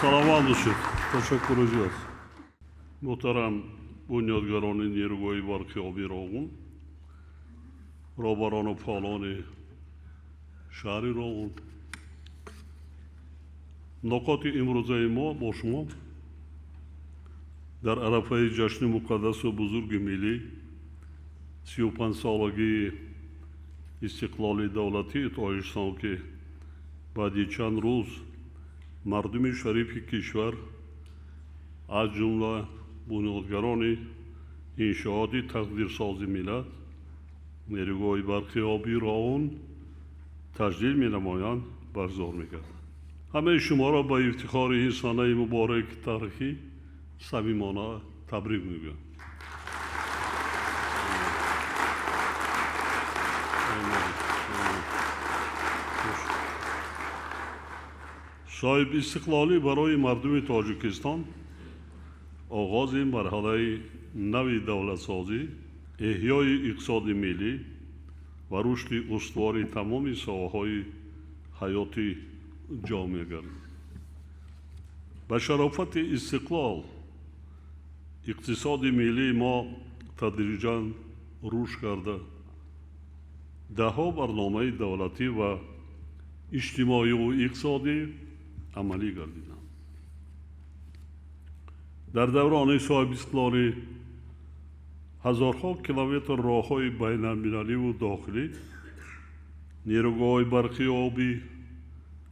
Саломат бошед, ташаккури зиёд. Муҳтарам бунёдгарони нерӯгоҳи барқи оби Роғун, роҳбарону фаъолони шаҳри Роғун, мулоқоти имрӯзаи мо бо шумо дар арафаи ҷашни муқаддасу бузурги миллӣ, 35-солагии истиқлоли давлатии Тоҷикистон, ки баъди чанд рӯз мардуми шарифи кишвар, аз ҷумла бунёдгарони иншооти тақдирсози миллат, нерӯгоҳи барқи оби Роғун, таҷлил менамоянд, баргузор мегардад. Ҳамаи шуморо ба ифтихори ин санаи мубораки таърихӣ самимона табрик мегӯям. Соҳибистиқлолӣ барои мардуми Тоҷикистон оғози марҳалаи нави давлатсозӣ, эҳёи иқтисоди миллӣ ва рушди устувори тамоми соҳаҳои ҳаёти ҷомеа гардид. Ба шарофати истиқлол иқтисоди миллии мо тадриҷан рушд карда, даҳҳо барномаи давлатӣ ва иҷтимоиву иқтисодӣ амалӣ гардиданд. Дар даврони соҳибистиқлолӣ ҳазорҳо километр роҳҳои байналмилаливу дохилӣ, нерӯгоҳҳои барқи обӣ,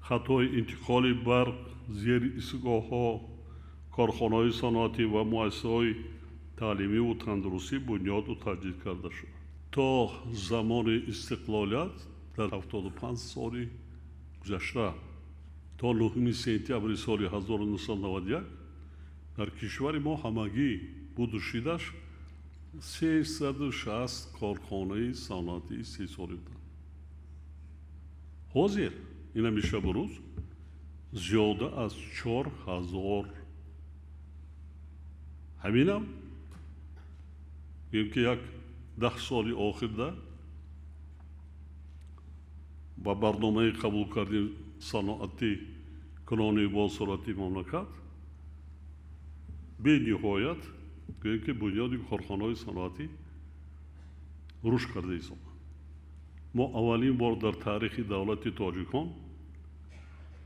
хатҳои интиқоли барқ, зери истгоҳҳо, корхонаҳои саноатӣ ва муассисаҳои таълимиву тандурустӣ бунёду таҷдид карда шуд. То замони истиқлолият дар 75 соли гузашта то 9 сентябри соли 1991 дар кишвари мо ҳамагӣ буду шидаш 360 корхонаи саноатии истеҳсолӣ буданд. Ҳозир инами шабу рӯз зиёда аз 4000. Ҳаминам гӯем, ки як 10 соли охирда ба барномаи қабул кардем саноати кунони босуръати мамлакат бениҳоят, гӯем, ки бунёди корхонаҳои саноатӣ рушд карда истоданд. Мо аввалин бор дар таърихи давлати тоҷикон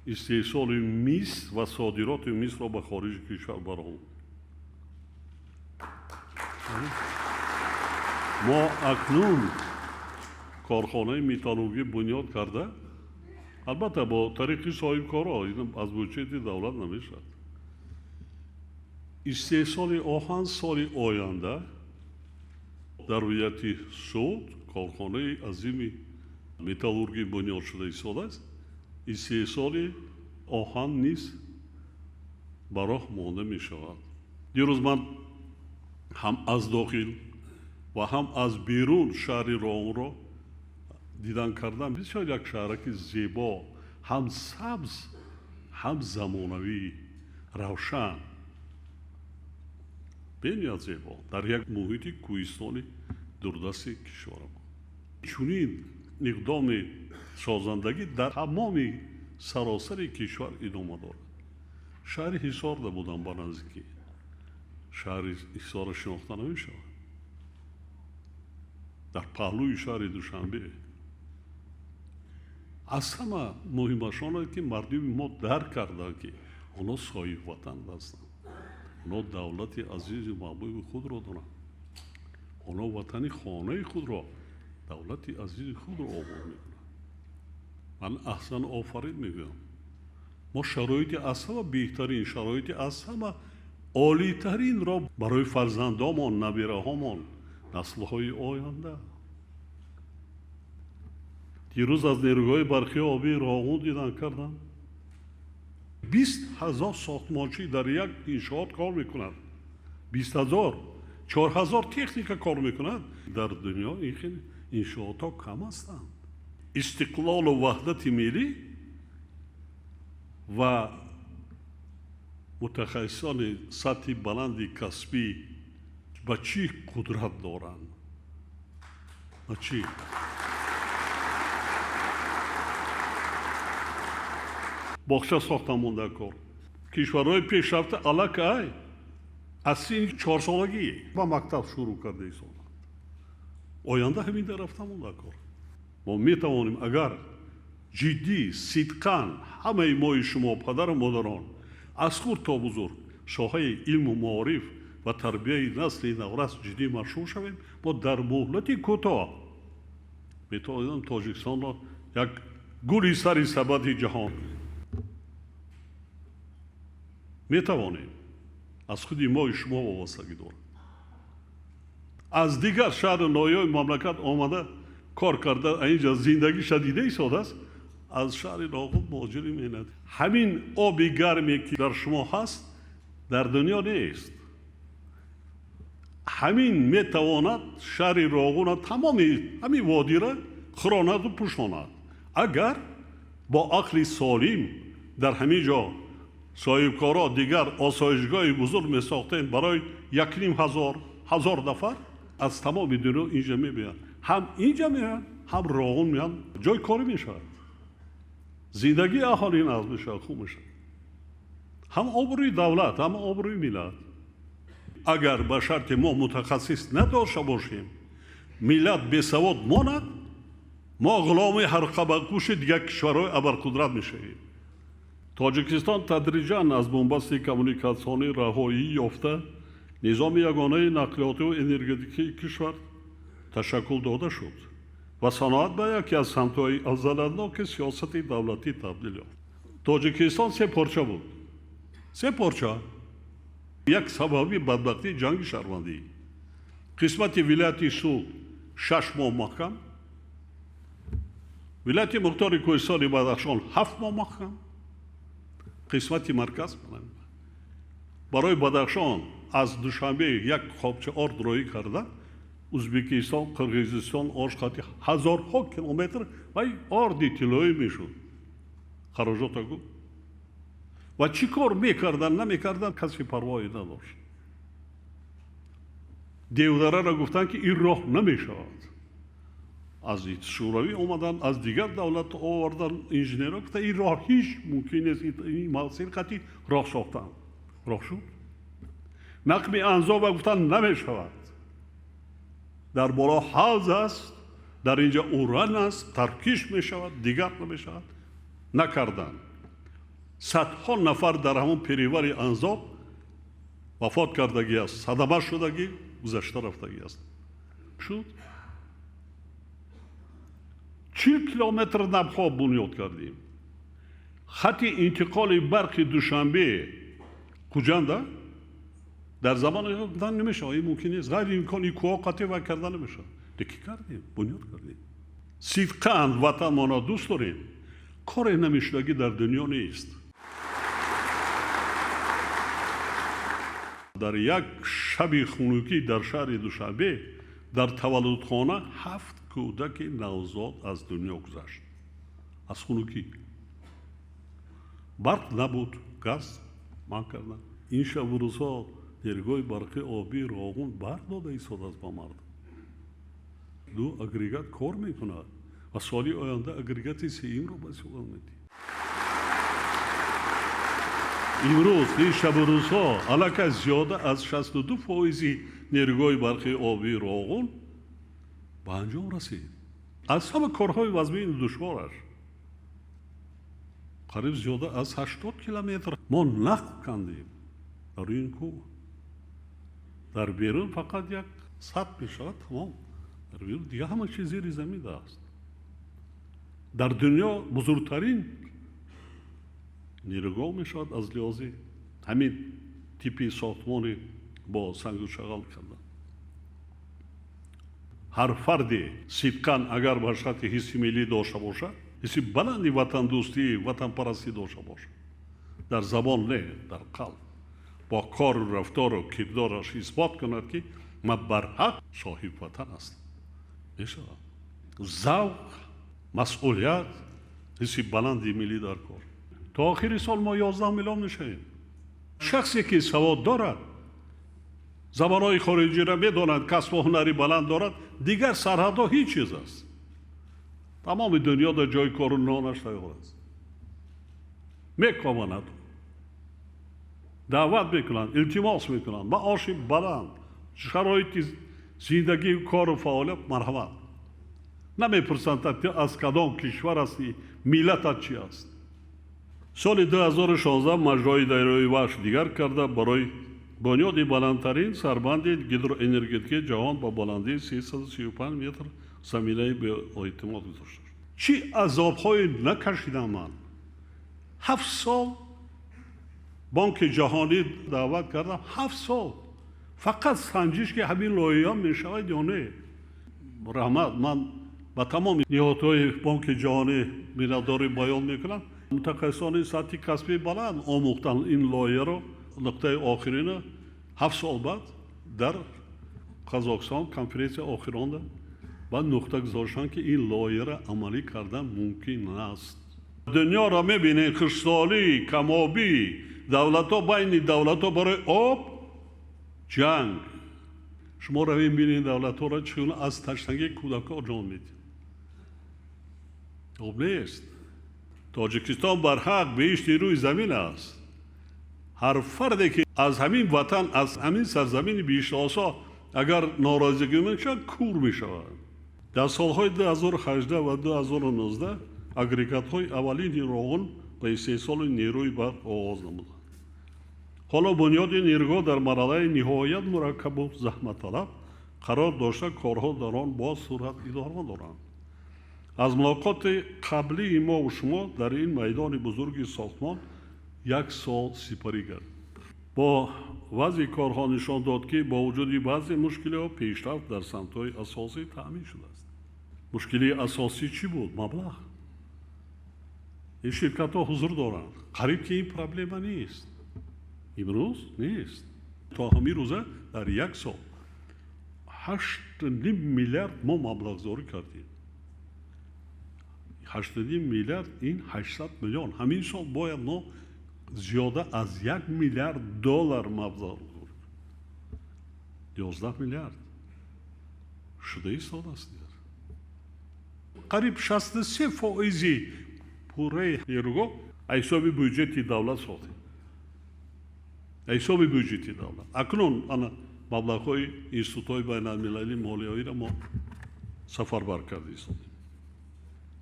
истеҳсоли мис ва содироти мисро ба хориҷи кишвар баровардем. Мо акнун корхонаи металлургӣ бунёд карда, албатта бо тариқи соҳибкоро, ин аз буҷети давлат намешавад. Истеҳсоли оҳан соли оянда дар вилояти Суғд корхонаи азими металлургӣ бунёд шуда истодааст. Истеҳсоли оҳан низ ба роҳ монда мешавад. Дирӯз ман ҳам аз дохил ва ҳам аз берун шаҳри Роғунро дидан кардам. Бисёр як шаҳраки зебо, ҳам сабз, ҳам замонавӣ, равшан, бениҳоят зебо, дар як муҳити кӯҳистони дурдасти кишварамон. Чунин иқдоми созандагӣ дар тамоми саросари кишвар идома дорад. Шаҳри Ҳисорда будам ба наздикӣ. Шаҳри Ҳисорро шинохта намешавад. Дар паҳлӯи шаҳри Душанбе. Аз ҳама муҳимаш он аст, ки мардуми мо дарк карданд, ки онҳо соҳибватан ҳастанд. Онҳо давлати азизу маҳбуби худро доранд. Онҳо ватани хонаи худро, давлати азизи худро обод мекунанд. Ман аҳсан офарин мегӯям. Мо шароити аз ҳама беҳтарин, шароити аз ҳама олитаринро барои фарзандомон, набираҳомон, наслҳои оянда. Дирӯз аз нерӯгоҳи барқи обии Роғун дидан кардам. 20 000 сохтмончӣ дар як иншоот кор мекунад. 20 000, 4000 техника кор мекунад. Дар дунё ин хел иншоотҳо кам ҳастанд. Истиқлолу ваҳдати миллӣ ва мутахассисони сатҳи баланди касбӣ ба чӣ қудрат доранд? Ба чӣ? Боғча сохта монда кор. Кишварҳои пешрафта аллакай аз синни 4-солагӣ ба мактаб шурӯъ карда истоданд. Оянда ҳамин дар рафта монда кор. Мо метавонем, агар ҷиддӣ, сидқан ҳамаи мои шумо, падару модарон, аз хурд то бузург, соҳаи илму маориф ва тарбияи насли наврас ҷиддӣ машғул шавем, мо дар муҳлати кӯтоҳ метавонем Тоҷикистонро як гули сари сабади ҷаҳон кунем. Метавонем. Аз худи мои шумо вобастагӣ дорад. Аз дигар шаҳру ноҳияҳои мамлакат омада кор карда, инҷа зиндагиша дида истодааст, аз шаҳри Роғун муҳоҷири меҳнат. Ҳамин оби гарме, ки дар шумо ҳаст, дар дунё нест. Ҳамин метавонад шаҳри Роғуна, тамоми ҳамин водира хӯронаду пӯшонад. Агар бо ақли солим дар ҳамин ҷо соҳибкоро дигар осоишгоҳи бузург месохтем барои 1500, 1000 нафар, аз тамоми дунё инҷа мебиёянд. Ҳам инҷа меоянд, ҳам Роғун меоянд, ҷои корӣ мешавад. Зиндагии аҳолӣ нағз мешавад, хуб мешавад. Ҳам обрӯи давлат, ҳам обрӯи миллат. Агар ба шарти мо мутахассис надошта бошем, миллат бесавод монад, мо ғуломи ҳарқабакуши дигар кишварҳои абарқудрат мешавем. Тоҷикистон тадриҷан аз бунбасти коммуникатсионӣ раҳоӣ ёфта, низоми ягонаи нақлиётиву энергетикии кишвар ташаккул дода шуд ва саноат ба яке аз самтҳои афзалиятноки сиёсати давлатӣ табдил ёфт. Тоҷикистон се порча буд. Се порча. Як сабаби бадбахтии ҷанги шаҳрвандӣ. Қисмати вилояти Суғд 6 моҳ маҳкам, вилояти Мухтори Кӯҳистони Бадахшон 7 моҳ маҳкам, қисмати марказ барои Бадахшон аз Душанбе як қобча орд роҳӣ карда, Ӯзбекистон, Қирғизистон ош хати ҳазорҳо километр ва орди тиллоӣ мешуд. Хароҷота гу. Ва чӣ кор мекардан, намекардан, касе парвои надошт. Девдараро гуфтанд, ки ин роҳ намешавад. Аз Шӯравӣ омадан, аз дигар давлат овардан инженерҳо, гуфтанд, ин роҳ ҳеҷ мумкин нест, ин мақсади қатъӣ роҳ сохтан. Роҳ шуд. Нақби Анзоба гуфтанд намешавад. Дар боло ҳавз аст, дар инҷа уран аст, таркиш мешавад, дигар намешавад. Накарданд. Садҳо нафар дар ҳамон перевали Анзоб вафот кардагӣ аст, садама шудагӣ, гузашта рафтагӣ аст. Шуд. 40 километр набҳо бунёд кардем. Хати интиқоли барқи Душанбе Хуҷанда дар замони гуфтан намешавад, ин мумкин нест, ғайриимкон, ин кӯҳҳо қатъи вай карда намешавад. Лекин кардем, бунёд кардем. Сидқан ватанмонро дӯст дорем, коре намешудагӣ дар дунё нест. Дар як шаби хунукӣ дар шаҳри Душанбе дар таваллудхона 7 кӯдаки навзод аз дунё гузашт. Аз хунукӣ. Барқ набуд, газ манъ карданд. Ин шабу рӯзҳо нерӯгоҳи барқи обии Роғун барқ дода истодааст ба мардум. 2 агрегат кор мекунад ва соли оянда агрегати сеюмро ба истифода медиҳем. Имрӯз ин шабу рӯзҳо аллакай зиёда аз 62% нерӯгоҳи барқи обии Роғун ба анҷом расид. Аз ҳама корҳои вазмини душвораш қариб зиёда аз 80 километр мо нақл кандем дар ин кӯҳ. Дар берун фақат як сад мешавад, тамом. Дар берун дигар ҳама чиз зери замин аст. Дар дунё бузургтарин нерӯгоҳ мешавад аз лиҳози ҳамин типи сохтмони бо сангу шағал кардан. Ҳар фарде сидқан агар ба шарти ҳисси миллӣ дошта бошад, ҳисси баланди ватандӯстӣ, ватанпарастӣ дошта бошад, дар забон не, дар қалб, бо кору рафтору кирдораш исбот кунад, ки ман барҳақ соҳиб ватан ҳастам. Мешавад. Завқ, масъулият, ҳисси баланди миллӣ дар кор. То охири сол мо 11 миллион мешавем. Шахсе ки савод дорад, забонҳои хориҷиро медонад, касбу ҳунари баланд дорад, дигар сарҳадҳо ҳеҷ чиз аст. Тамоми дунё дар ҷои кору нонаш тайёр аст. Мекованад. Даъват мекунанд, илтимос мекунанд, маоши баланд, шароити зиндагию кору фаъолият, марҳамат. Намепурсанд, аз кадом кишвар ҳастӣ, миллатат чи аст. Соли 2016 маҷрои дарёи Вахш дигар карда, барои бунёди баландтарин сарбанди гидроэнергетикии ҷаҳон ба баландии 335 метр заминаи беэътимод гузошта шуд. Чӣ азобҳое накашидам ман! 7 сол Бонки Ҷаҳонӣ даъват кардам, 7 сол фақат санҷиш, ки ҳамин лоиҳа мешавад ё не. Раҳмат, ман ба тамоми ниҳодҳои Бонки Ҷаҳонӣ миннатдорӣ баён мекунам. Мутахассисони сатҳи касбии баланд омӯхтанд ин лоиҳаро. Нуқтаи охирина 7 сол баъд дар Қазоқистон конференсия охиронда баъд нуқта гузоштанд, ки ин лоиҳаро амалӣ кардан мумкин аст. Дунёро мебинед: хушсолӣ, камобӣ, давлатҳо, байни давлатҳо барои об ҷанг. Шумо равем, бинед давлатҳоро, чӣ гуна аз ташнагии кӯдакҳо ҷон медиҳанд, об нест. Тоҷикистон барҳақ беҳишти рӯи замин аст. Ҳар фарде, ки аз ҳамин ватан, аз ҳамин сарзамини биҳиштосо агар норозигӣ мешавад, кур мешавад. Дар солҳои 2018 ва 2019 агрегатҳои аввалини Роғун ба истеҳсоли нерӯи барқ оғоз намуданд. Ҳоло бунёди нерӯгоҳ дар марҳалаи ниҳоят мураккабу заҳматталаб қарор дошта, корҳо дар он бо суръат идома доранд. Аз мулоқоти қаблии мову шумо дар ин майдони бузурги сохтмон як сол сипарӣ гардид. Бо вазъи корҳо нишон дод, ки бо вуҷуди баъзе мушкилиҳо пешрафт дар самтҳои асосӣ таъмин шудааст. Мушкилии асосӣ чӣ буд? Маблағ. Ин ширкатҳо ҳузур доранд, қариб ки ин проблема нест, имрӯз нест. То ҳамин рӯза дар як сол 8,5 миллиард мо маблағгузорӣ кардем. 8,5 миллиард, ин 800 миллион. Ҳамин сол бояд мо зиёда аз 1 миллиард доллар маблағ, 11 миллиард шуда истодааст. Қариб 63 фоизи пурраи нерӯгоҳ аз ҳисоби бюҷети давлат сохтем, аз ҳисоби бюҷети давлат. Акнун ана маблағҳои институтҳои байналмилалии молиявиро мо сафарбар карда истодем.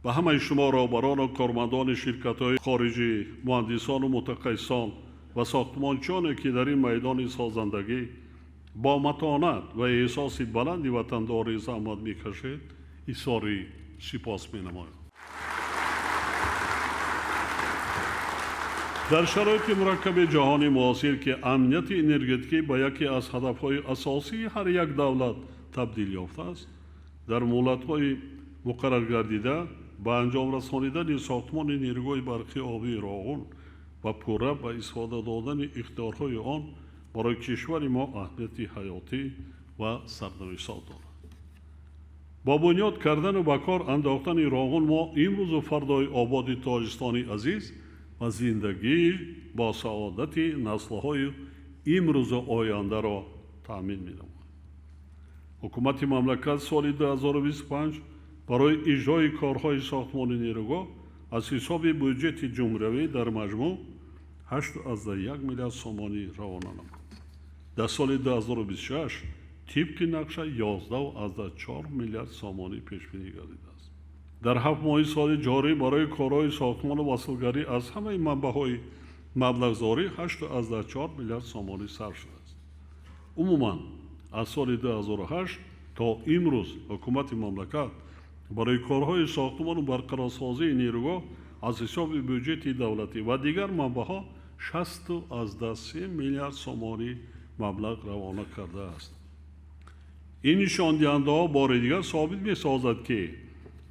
Ба ҳамаи шумо, роҳбарону кормандони ширкатҳои хориҷӣ, муҳандисону мутахассисон ва сохтмончиёне, ки дар ин майдони созандагӣ бо матонат ва эҳсоси баланди ватандорӣ заҳмат мекашед, изҳори сипос менамоям. Дар шароити мураккаби ҷаҳони муосир, ки амнияти энергетикӣ ба яке аз ҳадафҳои асосии ҳар як давлат табдил ёфтааст, дар муҳлатҳои муқарраргардида ба анҷом расонидани сохтмони нерӯгоҳи барқии обии Роғун ва пурра ба истифода додани ихтиёрҳои он барои кишвари мо аҳамияти ҳаётӣ ва сарнавиштсоз дорад. Бо бунёд кардану ба кор андохтани Роғун мо имрӯзу фардои ободи Тоҷикистони азиз ва зиндагии бо саодати наслҳои имрӯзу ояндаро таъмин менамоем. Ҳукумати мамлакат соли 2025 барои иҷрои корҳои сохтмони нерӯгоҳ аз ҳисоби бюҷети ҷумҳуриявӣ дар маҷмӯъ 8,1 миллиард сомонӣ равона намуд. Дар соли 2026 тибқи нақша 11,4 миллиард сомонӣ пешбинӣ гардидааст. Дар 7 моҳи соли ҷорӣ барои корҳои сохтмону васлгарӣ аз ҳамаи манбаъҳои маблағгузорӣ 8,4 миллиард сомонӣ сарф шудааст. Умуман, аз соли 2008 то имрӯз ҳукумати мамлакат барои корҳои сохтмону барқарорсозии нерӯгоҳ аз ҳисоби бюҷети давлатӣ ва дигар манбаъҳо 60,3 миллиард сомонӣ маблағ равона кардааст. Ин нишондиҳандаҳо бори дигар собит месозад, ки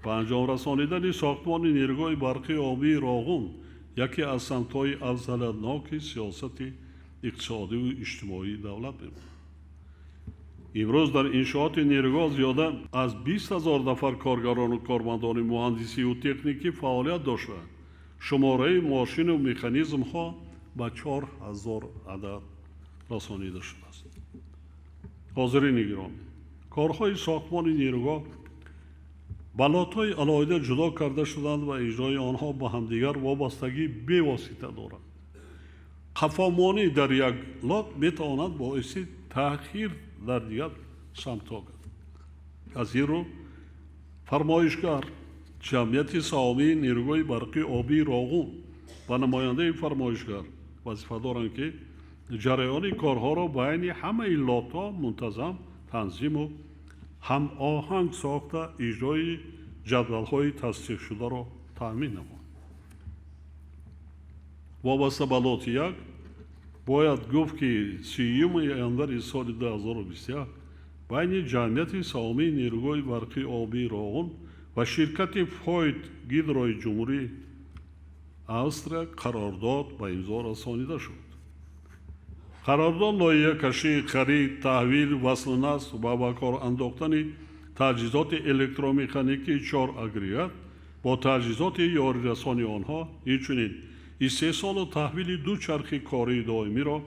ба анҷом расонидани сохтмони нерӯгоҳи барқии обии Роғун яке аз самтҳои афзалиятноки сиёсати иқтисодиву иҷтимоии давлат мебошад. Имрӯз дар иншооти нерӯгоҳ зиёда аз 20 000 нафар коргарону кормандони муҳандисиву техникӣ фаъолият дошта, шумораи мошину механизмҳо ба 4000 адад расонида шудааст. Ҳозирини гиромӣ, корҳои сохтмони нерӯгоҳ ба лотҳои алоҳида ҷудо карда шуданд ва иҷрои онҳо ба ҳамдигар вобастагии бевосита доранд. Қафомонӣ дар як лот метавонад боиси таъхир дар дигар самтҳо гардад. Аз ин рӯ фармоишгар, ҷамъияти саҳомии нерӯгоҳи барқии обии Роғун ва намояндаи фармоишгар вазифа доранд, ки ҷараёни корҳоро байни ҳамаи лотҳо мунтазам танзиму ҳамоҳанг сохта, иҷрои ҷадвалҳои тасдиқшударо таъмин намоянд. Вобаста ба лоти як бояд гуфт, ки 30 январи соли 2021 байни ҷамъияти саҳомии нерӯгоҳи барқии обии Роғун ва ширкати Фойт Гидрои Ҷумҳурии Австрия қарордод ба имзо расонида шуд. Қарордод лоиҳакашӣ, харид, таҳвил, васлу насб ва ба кор андохтани таҷҳизоти электромеханикии чор агрегат бо таҷҳизоти ёрирасони онҳо, инчунин истеҳсолу таҳвили ду чархи кории доимиро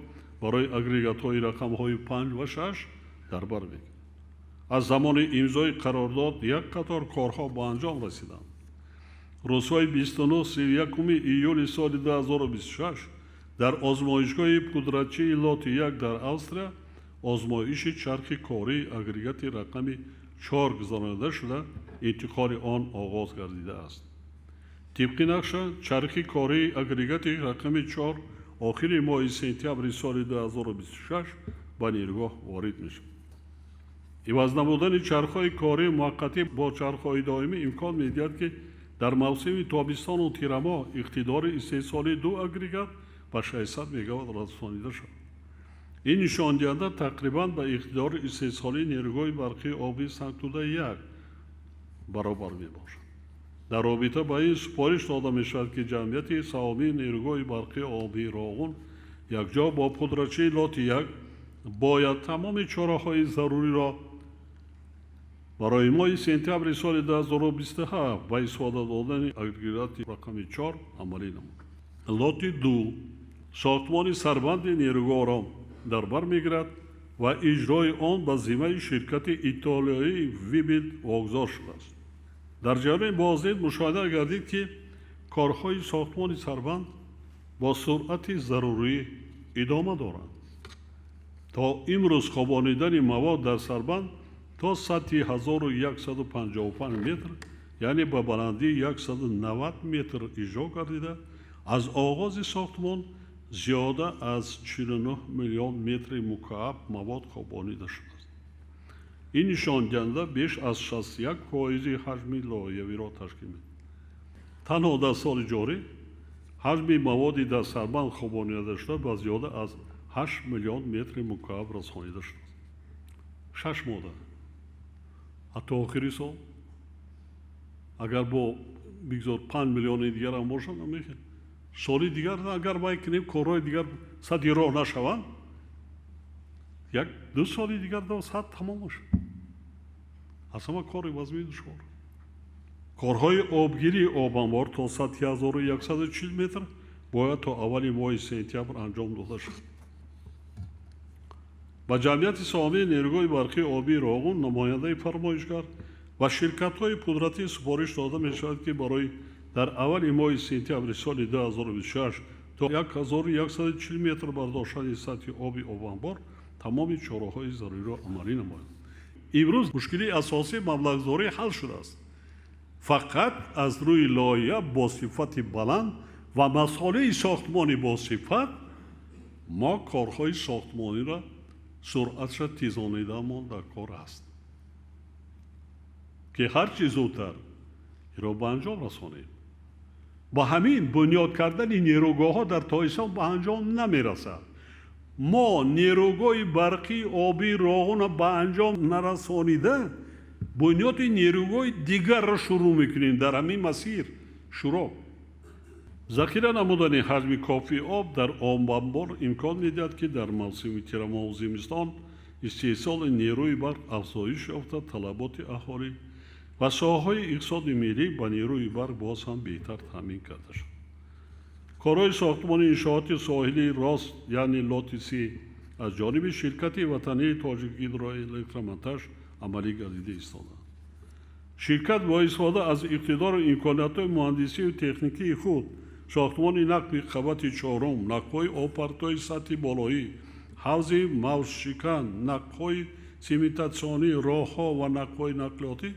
барои агрегатҳои рақамҳои панҷ ва шаш дар бар мегирад. Аз замони имзои қарордод як қатор корҳо ба анҷом расиданд. Рӯзҳои 29, 31 июли соли 2026 дар озмоишгоҳи пудратчии лоти як дар Австрия озмоиши чархи кории агрегати рақами чор гузаронида шуда, интиқоли он оғоз гардидааст. Тибқи нақша, чархи кории агрегати рақами чор охири моҳи сентябри соли 2026 ба нерӯгоҳ ворид мешавад. Иваз намудани чархҳои кории муваққатӣ бо чархҳои доимӣ имкон медиҳад, ки дар мавсими тобистону тирамоҳ иқтидори истеҳсолии ду агрегат ба 600 мегаватт расонида шавад. Ин нишондиҳанда тақрибан ба иқтидори истеҳсолии нерӯгоҳи барқии обии Сангтуда як баробар мебошад. Дар робита ба ин супориш дода мешавад, ки ҷамъияти саҳомии нерӯгоҳи барқии обии Роғун якҷо бо пудратчии лоти як бояд тамоми чораҳои заруриро барои моҳи сентябри соли 2027 ба истифода додани агрегати рақами чор амалӣ намуд. Лоти ду сохтмони сарбанди нерӯгоҳро дар бар мегирад ва иҷрои он ба зиммаи ширкати итолиёии Вибилд вогузор шудааст. Дар ҷараёни боздид мушоҳида гардид, ки корҳои сохтмони сарбанд бо суръати зарурӣ идома доранд. То имрӯз хобонидани мавод дар сарбанд то сатҳи 1155 метр, яъне ба баландии 190 метр иҷро гардида, аз оғози сохтмон зиёда аз 49 миллион метри мукааб мавод хобонида шудааст. Ин нишондиҳанда беш аз 61 фоизи ҳаҷми лоиҳавиро ташкил медиҳад. Танҳо дар соли ҷорӣ ҳаҷми маводи дар сарбанд хобонидашуда ба зиёда аз 8 миллион метри мукааб расонида шудааст. 6 моҳда ҳатто охири сол агар бо бигзор 5 миллиони дигарам бошад, намехел. Соли дигар агар вай кунем, корҳои дигар садди роҳ нашаванд, як ду соли дигар сад тамом мешавад. Аз ҳама кори вазмини душвор. Корҳои обгирии обанбор то сатҳи 1140 метр бояд то аввали моҳи сентябр анҷом дода шавад. Ба ҷамъияти саҳомии нерӯгоҳи барқии обии Роғун, намояндаи фармоишгар ва ширкатҳои пудратӣ супориш дода мешавад, ки барои дар аввали моҳи сентябри соли 2026 то 1140 метр бардоштани сатҳи оби обанбор тамоми чораҳои заруриро амалӣ намоянд. Имрӯз мушкилии асосии маблағгузорӣ ҳал шудааст. Фақат аз рӯи лоиҳа бо сифати баланд ва масолеҳи сохтмонӣ бо сифат мо корҳои сохтмониро суръатша тезонидамон дар кор аст, ки ҳарчи зудтар инро ба анҷом расонем. Ба ҳамин бунёд кардани нерӯгоҳҳо дар Тоҷикистон ба анҷом намерасад. Мо нерӯгоҳи барқии обии Роғунро ба анҷом нарасонида, бунёди нерӯгоҳи дигарро шурӯъ мекунем. Дар ҳамин масир шурӯъ захира намудани ҳаҷми кофии об дар обанбор имкон медиҳад, ки дар мавсими тирамоҳу зимистон истеҳсоли нерӯи барқ афзоиш ёфта, талаботи аҳолӣ ва соҳаҳои иқтисоди миллӣ ба нерӯи барқ боз ҳам беҳтар таъмин карда шавад. Корҳои сохтмони иншооти соҳили рост, яъне лоти се, аз ҷониби ширкати ватании Тоҷикгидроэлектромонтаж амалӣ гардида истодаанд. Ширкат бо истифода аз иқтидору имкониятҳои муҳандисию техникии худ Сохтмони нақби қабати чорум, нақбҳои обпартои сатҳи болоӣ, ҳавзи мавҷшикан, нақбҳои сементатсионӣ, роҳҳо ва нақбҳои нақлиётӣ,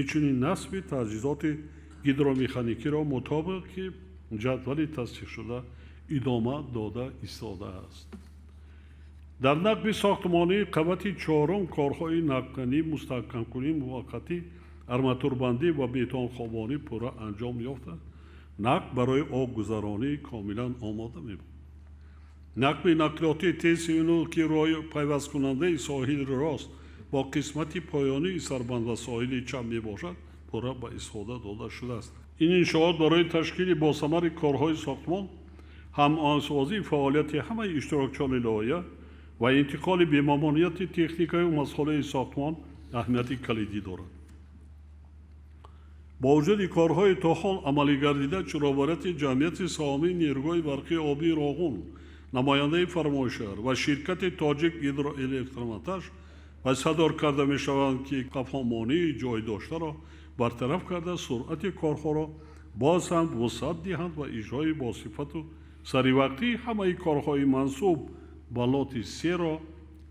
инчунин насби таҷҳизоти гидромеханикиро мутобиқи ҷадвали тасдиқшуда идома дода истодааст. Дар нақби сохтмонии қабати чорум корҳои нақбканӣ, мустаҳкамкунии муваққатӣ, арматурбандӣ ва бетонхобонӣ пурра анҷом ёфта, нақб барои обгузаронӣ комилан омода мебошад. Нақби нақлиётии Т-39, ки роҳи пайвасткунандаи соҳили рост бо қисмати поёнии сарбанд ва соҳили чап мебошад, пурра ба истифода дода шудааст. Ин иншоот барои ташкили босамари корҳои сохтмон, ҳамоҳангсозии фаъолияти ҳамаи иштирокчиёни лоиҳа ва интиқоли бемамониати техникаю масолеҳи сохтмон аҳамияти калидӣ дорад. Бо вуҷуди корҳои то ҳол амалигардида, чаробарияти ҷамъияти саҳомии нерӯгоҳи барқии обии Роғун, намояндаи фармоишгар ва ширкати Тоҷик Гидроэлектромонтаж вазифадор карда мешаванд, ки қафомонии ҷой доштаро бартараф карда, суръати корҳоро боз ҳам вусъат диҳанд ва иҷрои босифату саривақтии ҳамаи корҳои мансуб ба лоти серо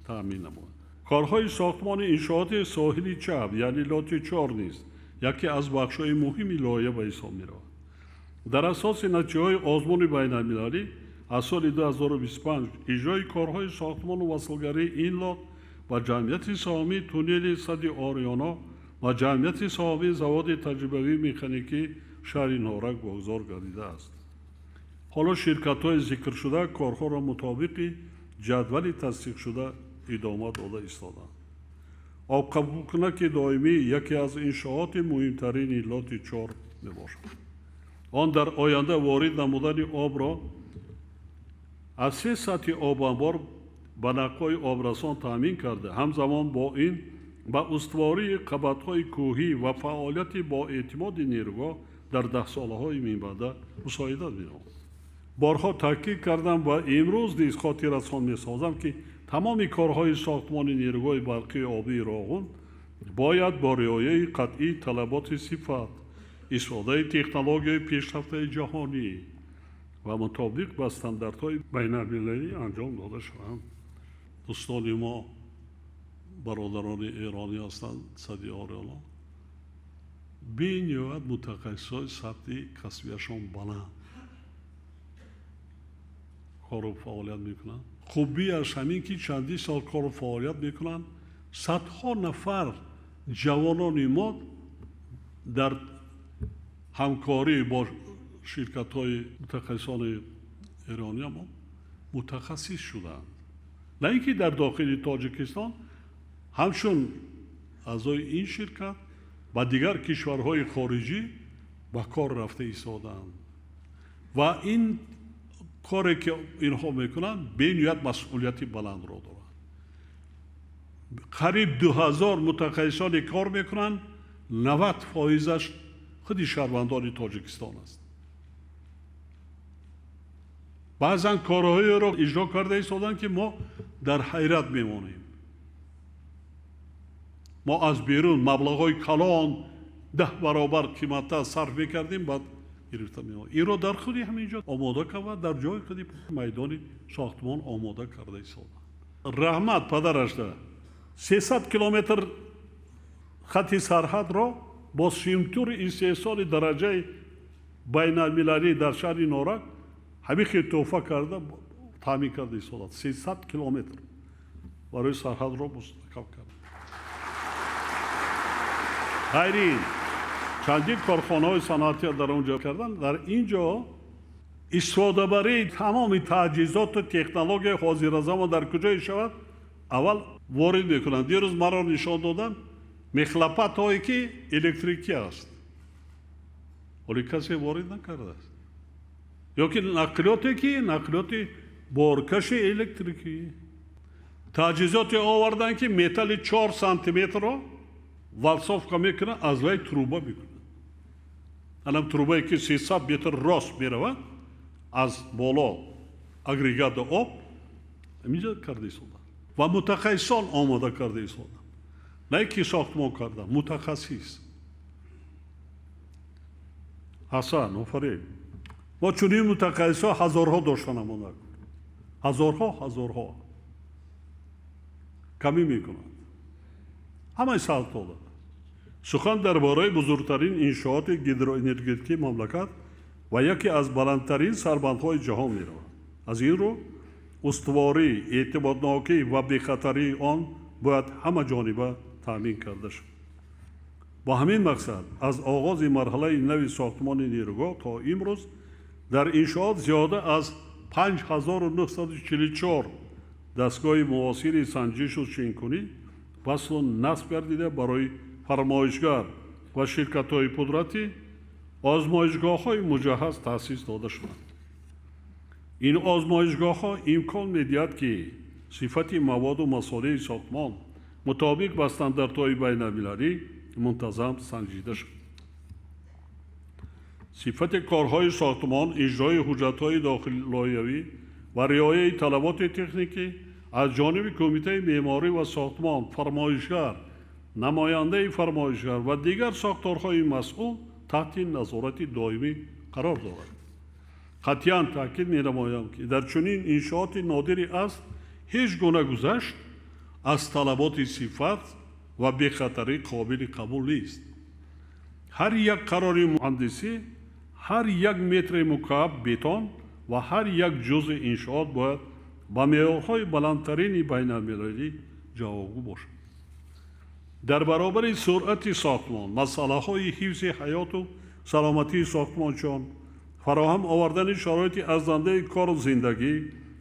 таъмин намояд. Корҳои сохтмони иншооти соҳили чап, яъне лоти чор низ яке аз бахшҳои муҳими лоиҳа ба ҳисоб меравад. Дар асоси натиҷаҳои озмуни байналмилалӣ аз соли 2025 иҷрои корҳои сохтмону васлгарии ин лот ба ҷамъияти саҳомии туннели сади Ориёно ва ҷамъияти саҳомии заводи таҷрибавии механикии шаҳри Норак вогузор гардидааст. Ҳоло ширкатҳои зикршуда корҳоро мутобиқи ҷадвали тасдиқшуда идома дода истодаанд. Обқабулкунаки доимӣ яке аз иншооти муҳимтарини лоти чор мебошад. Он дар оянда ворид намудани обро аз се сатҳи обанбор ба нақбҳои обрасон таъмин карда, ҳамзамон бо ин ба устувории қабатҳои кӯҳӣ ва фаъолияти боэътимоди нерӯгоҳ дар даҳсолаҳои минбаъда мусоидат менамояд. Борҳо таъкид кардам ва имрӯз низ хотиррасон месозам, ки тамоми корҳои сохтмони нерӯгоҳи барқии обии Роғун бояд бо риояи қатъии талаботи сифат, истифодаи технологияи пешрафтаи ҷаҳонӣ ва мутобиқ ба стандартҳои байналмилалӣ анҷом дода шаванд. Дӯстони мо бародарони эронӣ ҳастанд, сади Ориёно бениҳоят мутахассисҳои сатҳи касбияшон баланд кору фаъолият мекунанд. Хубиаш ҳамин ки чандин сол кору фаъолият мекунанд, садҳо нафар ҷавонони мо дар ҳамкорӣ бо ширкатҳои мутахассисони эрониамо мутахассис шудаанд. На ин ки дар дохили Тоҷикистон, ҳамчун аъзои ин ширкат ба дигар кишварҳои хориҷӣ ба кор рафта истодаанд. Ва ин коре ки инҳо мекунанд, бениҳоят масъулияти баландро доранд. Қариб 2000 мутахассисоне кор мекунанд, 90%-аш худи шаҳрвандони Тоҷикистон аст. Баъзан корҳоеро иҷро карда истоданд, ки мо дар ҳайрат мемонем. Мо аз берун маблағҳои калон 10 баробар қиматтар сарф мекардем, баъд гирифта меомад. Инро дар худи ҳамин ҷо омода карда, дар ҷои худи майдони сохтмон омода карда истода. Раҳмат падарашда 300 километр хати сарҳадро бо симтури истеҳсоли дараҷаи байналмилалӣ дар шаҳри Норак ҳамин хел тӯҳфа карда таъмин карда истодад. 300 километр барои сарҳадро мустаҳкам карда. Ғайри ин чандин корхонаҳои саноатиро дар он ҷо кардан, дар ин ҷо истифодабарии тамоми таҷҳизоту технологияи ҳозиразамон дар куҷое шавад, аввал ворид мекунанд. Дирӯз маро нишон доданд мехлопатҳое ки электрикӣ аст, ҳоле касе ворид накардааст, ё ки нақлиёте ки нақлиёти боркаши электрикӣ, таҷҳизоте оварданд, ки металли 4 сантиметрро валсовка мекунад, аз вай труба мекунад. Анам трубае ки 300 метр рост меравад, аз боло агрегати об ҳаминҷо карда истода ва мутахассисон омода карда истода, на ки сохтмон карда, мутахассис. Ҳасан, офарин. Мо чунин мутахассисҳо ҳазорҳо доштанамон, ҳазорҳо, ҳазорҳо камӣ мекунанд ҳамаи сатҳҳо. Сухан дар бораи бузургтарин иншооти гидроэнергетикии мамлакат ва яке аз баландтарин сарбандҳои ҷаҳон меравад. Аз ин рӯ устуворӣ, эътибоднокӣ ва бехатарии он бояд ҳамаҷониба таъмин карда шавад. Бо ҳамин мақсад аз оғози марҳилаи нави сохтмони нерӯгоҳ то имрӯз дар иншоот зиёда аз 5944 дастгоҳи муосири санҷишу ченкунӣ васлу насб гардида, барои фармоишгар ва ширкатҳои пудратӣ озмоишгоҳҳои муҷаҳҳаз таъсис дода шуданд. Ин озмоишгоҳҳо имкон медиҳад, ки сифати маводу масолеҳи сохтмон мутобиқ ба стандартҳои байналмилалӣ мунтазам санҷида шавад. Сифати корҳои сохтмон, иҷрои ҳуҷҷатҳои дохиллоиҳавӣ ва риояи талаботи техникӣ аз ҷониби Кумитаи меъморӣ ва сохтмон, фармоишгар, намояндаи фармоишгар ва дигар сохторҳои масъул таҳти назорати доимӣ қарор дорад. Қатъиян таъкид менамоям, ки дар чунин иншооти нодири аср ҳеҷ гуна гузашт аз талаботи сифат ва бехатарӣ қобили қабул нест. Ҳар як қарори муҳандисӣ, ҳар як метри мукааб бетон ва ҳар як ҷузъи иншоот бояд ба меъёрҳои баландтарини байналмилалӣ ҷавобгӯ бошад. Дар баробари суръати сохтмон, масъалаҳои ҳифзи ҳаёту саломатии сохтмончиён, фароҳам овардани шароити арзандаи кору зиндагӣ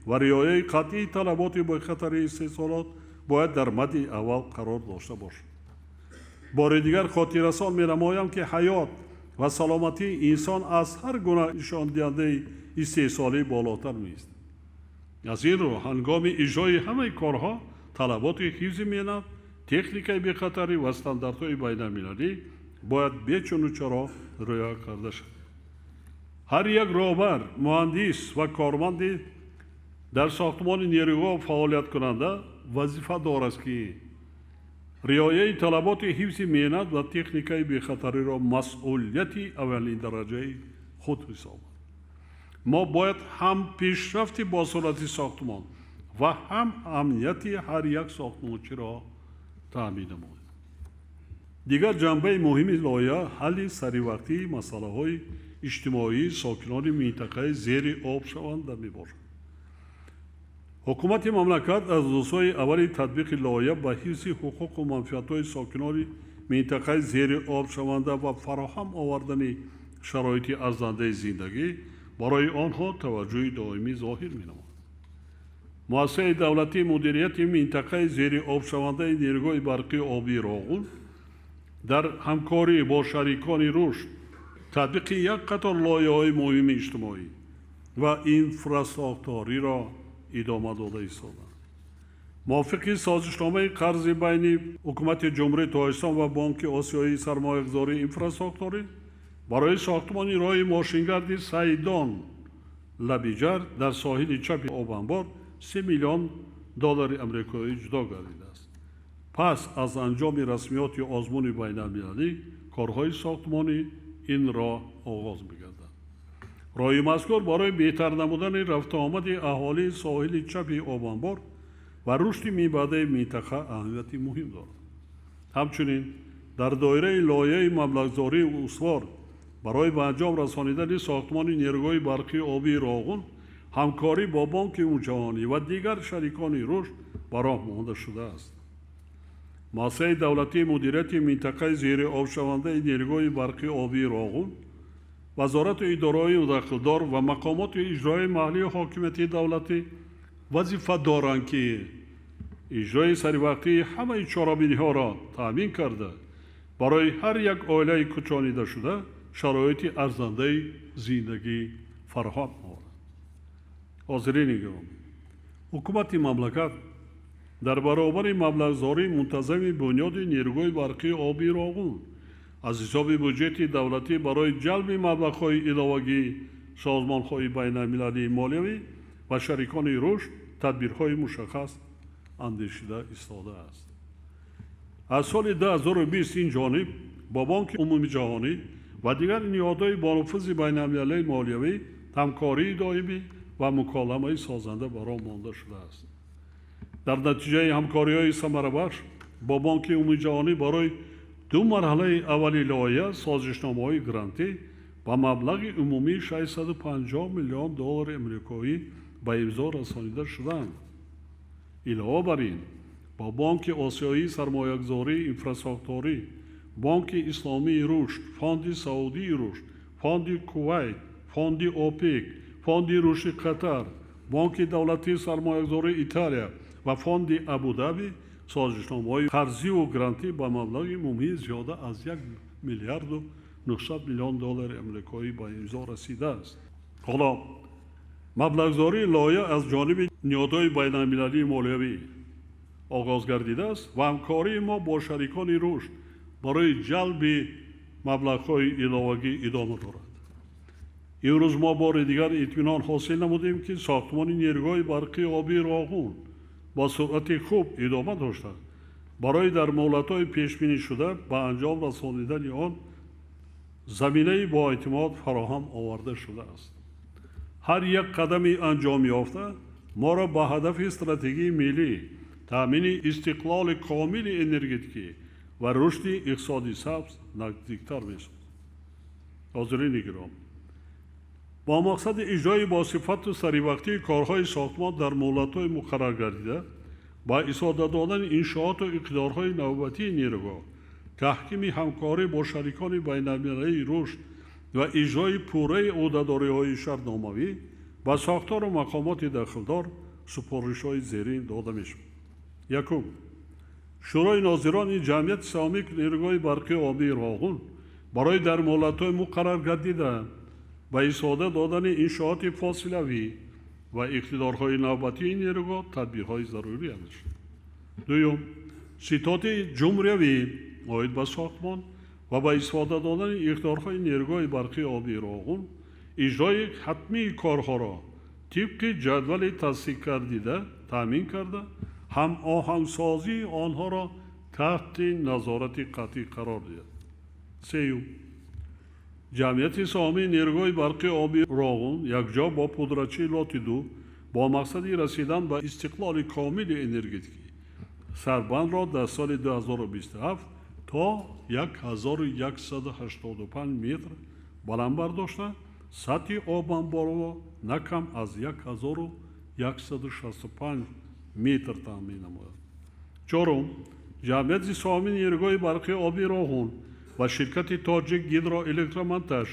ва риояи қатъии талаботи бехатарии истеҳсолот бояд дар мадди аввал қарор дошта бошад. Бори дигар хотиррасон менамоям, ки ҳаёт ва саломатии инсон аз ҳар гуна нишондиҳандаи истеҳсолӣ болотар меистад. Аз ин рӯ ҳангоми иҷрои ҳамаи корҳо талаботи ҳифзи меҳнат, техникаи бехатарӣ ва стандартҳои байналмилалӣ бояд бечуну чаро риоя карда шавад. Ҳар як роҳбар, муҳандис ва корманди дар сохтмони нерӯгоҳ фаъолияткунанда вазифадор аст, ки риояи талаботи ҳифзи меҳнат ва техникаи бехатариро масъулияти аввалиндараҷаи худ ҳисобад. Мо бояд ҳам пешрафти босуръати сохтмон ва ҳам амнияти ҳар як сохтмончиро таъмин намоем. Дигар ҷанбаи муҳими лоиҳа ҳалли саривақтии масъалаҳои иҷтимоии сокинони минтақаи зери об шаванда мебошад. Ҳукумати мамлакат аз рӯзҳои аввали татбиқи лоиҳа ба ҳифзи ҳуқуқу манфиатҳои сокинони минтақаи зери об шаванда ва фароҳам овардани шароити арзандаи зиндагӣ барои онҳо таваҷҷӯҳи доимӣ зоҳир менамояд. Муассисаи давлатии мудирияти минтақаи зери обшавандаи нерӯгоҳи барқии обии Роғун дар ҳамкорӣ бо шарикони рушд татбиқи як қатор лоиҳаҳои муҳими иҷтимоӣ ва инфрасохториро идома дода истоданд. Мувофиқи созишномаи қарзи байни Ҳукумати Ҷумҳурии Тоҷикистон ва Бонки Осиёии сармоягузории инфрасохторӣ барои сохтмони роҳи мошингарди Сайдон Лабиҷар дар соҳили чапи обанбор 3 миллион доллари амрикоӣ ҷудо гардидааст. Пас аз анҷоми расмиёти озмуни байналмилалӣ корҳои сохтмонӣ ин роҳ оғоз мегардад. Роҳи мазкур барои беҳтар намудани рафтуомади аҳолии соҳили чапи обанбор ва рушди минбаъдаи минтақа аҳамияти муҳим дорад. Ҳамчунин дар доираи лоиҳаи маблағгузории устувор барои ба анҷом расонидани сохтмони нерӯгоҳи барқии обии Роғун ҳамкорӣ бо Бонки Умумиҷаҳонӣ ва дигар шарикони рушд ба роҳ монда шудааст. Муассисаи давлатии мудирияти минтақаи зери обшавандаи нерӯгоҳи барқии обии Роғун, вазорату идораҳои дахлдор ва мақомоти иҷроияи маҳаллии ҳокимияти давлатӣ вазифа доранд, ки иҷрои саривақтии ҳамаи чорабиниҳоро таъмин карда, барои ҳар як оилаи кӯчонидашуда шароити арзандаи зиндагӣ фароҳам оваранд. Ҳозирини гиромӣ, ҳукумати мамлакат дар баробари маблағгузории мунтазами бунёди нерӯгоҳи барқии обии Роғун аз ҳисоби буҷети давлатӣ барои ҷалби маблағҳои иловагии созмонҳои байналмилалии молиявӣ ва шарикони рушд тадбирҳои мушаххас андешида истодааст. Аз соли 2020 ин ҷониб бо Бонки Умумиҷаҳонӣ ва дигар ниҳодҳои бонуфузи байналмилалии молиявӣ Ҳамкории доимӣ ва муколамаи созанда ба роҳ монда шудааст. Дар натиҷаи ҳамкориҳои самарабахш бо Бонки Умумиҷаҳонӣ барои ду марҳалаи аввали лоиҳа созишномаҳои грантӣ ба маблағи умумии 650 миллион доллари амрикоӣ ба имзо расонида шуданд. Илова бар ин, бо Бонки Осиёии сармоягузории инфрасохторӣ, Бонки Исломии рушд, Фонди Саудии рушд, Фонди Кувайт, Фонди ОПЕК, Фонди рушди Қатар, Бонки давлатии сармоягузории Италия ва Фонди Абудаби созишномаҳои қарзиву грантӣ ба маблағи умумии зиёда аз 1 миллиарду 900 миллион доллари амрикоӣ ба имзо расидааст. Ҳоло маблағгузории лоиҳа аз ҷониби ниҳодҳои байналмилалии молиявӣ оғоз гардидааст ва ҳамкории мо бо шарикони рушд барои ҷалби маблағҳои иловагӣ идома дорад. Имрӯз мо бори дигар итминон ҳосил намудем, ки сохтмони нерӯгоҳи барқии обии Роғун бо суръати хуб идома дошта, барои дар муҳлатҳои пешбинишуда ба анҷом расонидани он заминаи боэътимод фароҳам оварда шудааст. Ҳар як қадами анҷомёфта моро ба ҳадафи стратегии миллӣ, таъмини истиқлоли комили энергетикӣ ва рушди иқтисоди сабз наздиктар месозад. Ҳозирини гиром, бо мақсади иҷрои босифату саривақтии корҳои сохтмон дар муҳлатҳои муқаррар гардида, ба истифода додани иншооту иқтидорҳои навбатии нерӯгоҳ, таҳкими ҳамкорӣ бо шарикони байналмилалии рушд ва иҷрои пурраи ӯҳдадориҳои шартномавӣ ба сохтору мақомоти дахлдор супоришҳои зерин дода мешавад. Якум, Шӯрои нозирони ҷамъияти саҳомии нерӯгоҳи барқии обии Роғун барои дар муҳлатҳои муқаррар гардида ба истифода додани иншооти фосилавӣ ва иқтидорҳои навбатии нерӯгоҳ тадбирҳои зарурӣ андешад. Дуюм, Ситоди ҷумҳуриявӣ оид ба сохтмон ва ба истифода додани иқтидорҳои нерӯгоҳи барқии обии Роғун иҷрои ҳатмии корҳоро тибқи ҷадвали тасдиқгардида таъмин карда, ҳамоҳангсозии онҳоро таҳти назорати қатъӣ қарор диҳад. Сеюм, ҷамъияти саҳомии нерӯгоҳи барқии обии Роғун якҷо бо пудрачии лоти 2 бо мақсади расидан ба истиқлоли комили энергетикӣ сарбандро дар соли 2027 то 1185 метр баланд бардошта, сатҳи обанборро на кам аз 1165 метр таъмин намояд. Чорум, ҷамъияти саҳомии нерӯгоҳи барқии обии Роғун ва ширкати Тоҷик Гидроэлектромонтаж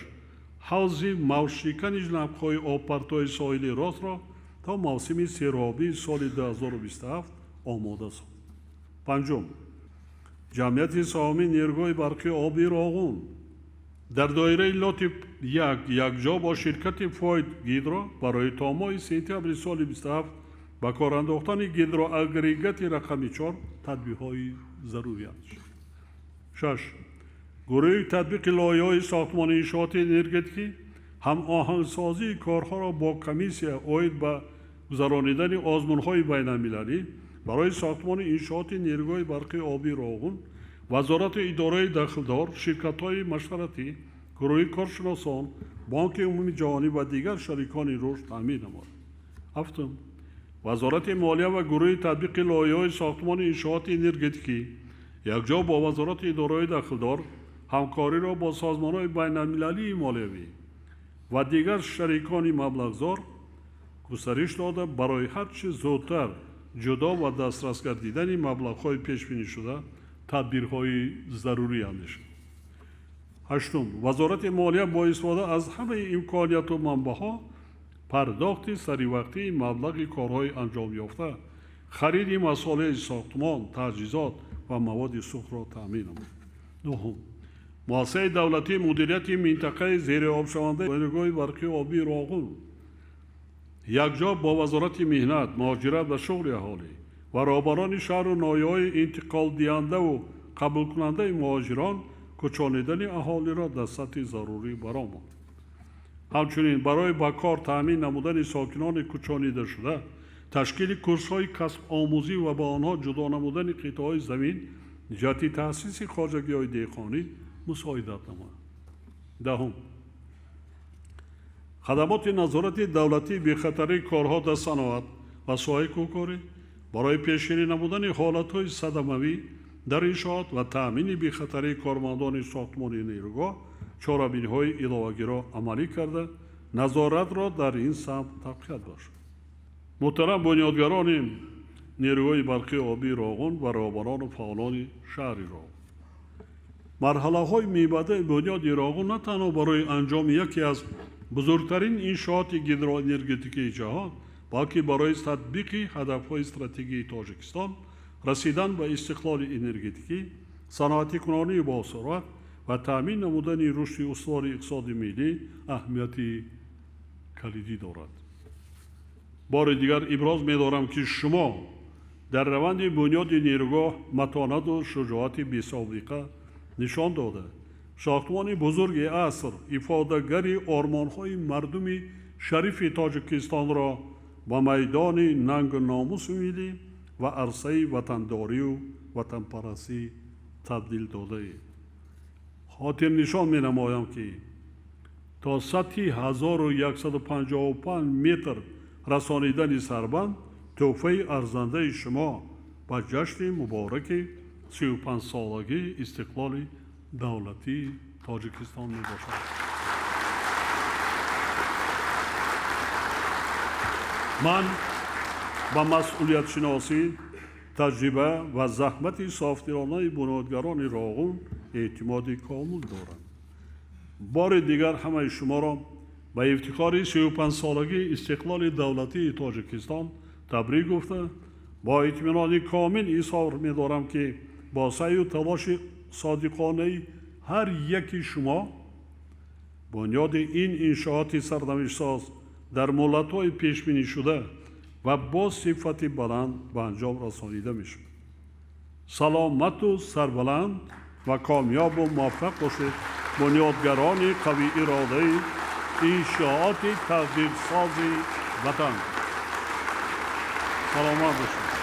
ҳавзи мавҷшикани ҷанбҳои обпартои соҳили ростро то мавсими серобии соли 2027 омода сохт. Панҷум, ҷамъияти саҳомии нерӯгоҳи барқии обии Роғун дар доираи лоти 1 якҷо бо ширкати Фойд Гидро барои то моҳи сентябри соли 27 ба кор андохтани гидроагрегати рақами 4 тадбирҳои зарурӣ андешад. Шаш, гурӯҳи татбиқи лоиҳаҳои сохтмони иншооти энергетикӣ ҳамоҳангсозии корҳоро бо комиссия оид ба гузаронидани озмунҳои байналмилалӣ барои сохтмони иншооти нерӯгоҳи барқии обии Роғун, вазорату идораи дахлдор, ширкатҳои машваратӣ, гурӯҳи коршиносон, Бонки Умумии Ҷаҳонӣ ва дигар шарикони рушд таъмин намояд. Ҳафтум, Вазорати молия ва гурӯҳи татбиқи лоиҳаҳои сохтмони иншооти энергетикӣ якҷо бо вазорату идораҳои дахлдор ҳамкориро бо созмонҳои байналмилалии молиявӣ ва дигар шарикони маблағзор густариш дода, барои ҳарчи зудтар ҷудо ва дастрас гардидани маблағҳои пешбинишуда тадбирҳои зарурӣ андешад. Ҳаштум, Вазорати молия бо истифода аз ҳамаи имконияту манбаъҳо пардохти саривақтии маблағи корҳои анҷомёфта, хариди масолеҳи сохтмон, таҷҳизот ва маводи сӯхтро таъмин намояд. Нуҳум, муассисаи давлатии мудирияти минтақаи зериобшавандаи нерӯгоҳи барқии обии Роғун якҷо бо Вазорати меҳнат, муҳоҷират ва шуғли аҳолӣ ва роҳбарони шаҳру ноҳияҳои интиқолдиҳандаву қабулкунандаи муҳоҷирон кӯчонидани аҳолиро дар сатҳи зарурӣ баромонд. Ҳамчунин барои ба кор таъмин намудани сокинони кӯчонидашуда, ташкили курсҳои касбомӯзӣ ва ба онҳо ҷудо намудани қитъаҳои замин ҷиҳати таъсиси хоҷагиҳои деҳқонӣ мусоидат намояд. Даҳум, Хадамоти назорати давлатии бехатарии корҳо дар саноат ва соҳаи кӯҳкорӣ барои пешгирӣ намудани ҳолатҳои садамавӣ дар иншоот ва таъмини бехатарии кормандони сохтмони нерӯгоҳ чорабиниҳои иловагиро амалӣ карда, назоратро дар ин самт тақвият бахшад. Муҳтарам бунёдгарони нерӯгоҳи барқии обии Роғун ва роҳбарону фаъолони шаҳри Роғун, марҳалаҳои мебаъдаи бунёди Роғун на танҳо барои анҷоми яке аз бузургтарин иншооти гидроэнергетикии ҷаҳон, балки барои татбиқи ҳадафҳои стратегии Тоҷикистон, расидан ба истиқлоли энергетикӣ, саноатикунонии босуръат ва таъмин намудани рушди устувори иқтисоди миллӣ аҳамияти калидӣ дорад. Бори дигар иброз медорам, ки шумо дар раванди бунёди нерӯгоҳ матонату шуҷоати бесобиқа нишон дода, сохтмони бузурги аср ифодагари ормонҳои мардуми шарифи Тоҷикистонро ба майдони нангу номуси миллӣ ва арсаи ватандорию ватанпарастӣ табдил додаед. Хотирнишон менамоям, ки то сатҳи 1155 метр расонидани сарбанд тӯҳфаи арзандаи шумо ба ҷашни мубораки 35-солагии истиқлоли давлатии Тоҷикистон мебошад. Ман ба масъулиятшиносӣ, таҷриба ва заҳмати софдилонаи бунёдгарони Роғун эътимоди комил дорам. Бори дигар ҳамаи шуморо ба ифтихори 35-солагии истиқлоли давлатии Тоҷикистон табрик гуфта, бо итминони комил изҳор медорам, ки бо саъю талоши содиқонаи ҳар яки шумо бунёди ин иншооти сарнавиштсоз дар муҳлатҳои пешбинишуда ва бо сифати баланд ба анҷом расонида мешавад. Саломату сарбаланд ва комёбу муваффақ бошед, бунёдгарони қавииродаи иншооти тақдирсози ватан. Саломат бошед.